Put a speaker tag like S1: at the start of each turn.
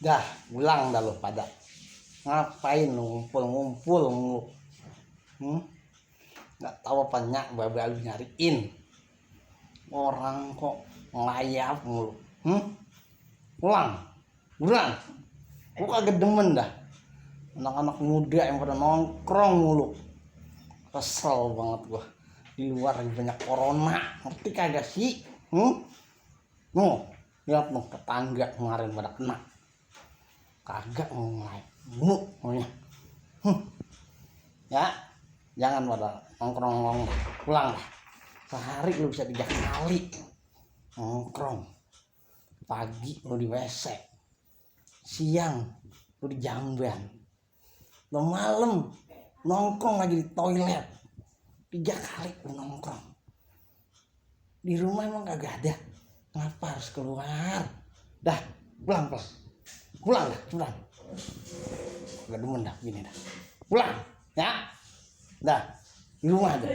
S1: Dah, pulang dah lo pada. Ngapain lu ngumpul-ngumpul mulu? Nggak tahu apa nyak babe lu nyariin. Orang kok ngelayap mulu. Pulang. Buruan. Gua kagak demen dah. Anak-anak muda yang pada nongkrong mulu. Kesel banget gua. Di luar lagi banyak corona. Ngerti kagak sih? Nuh, lihat nuh tetangga kemarin pada kena. Kagak mulai maunya. Ya, jangan pada nongkrong pulang dah. Sehari lu bisa 3 kali nongkrong. Pagi lu di WC, siang lu di jamban, lo malam nongkrong lagi di toilet. 3 kali lu nongkrong. Di rumah emang kagak ada. Ngapa harus keluar? Dah, pulang dah, pulang. Gak demen dah gini dah. Pulang, ya. Dah, di rumah aja.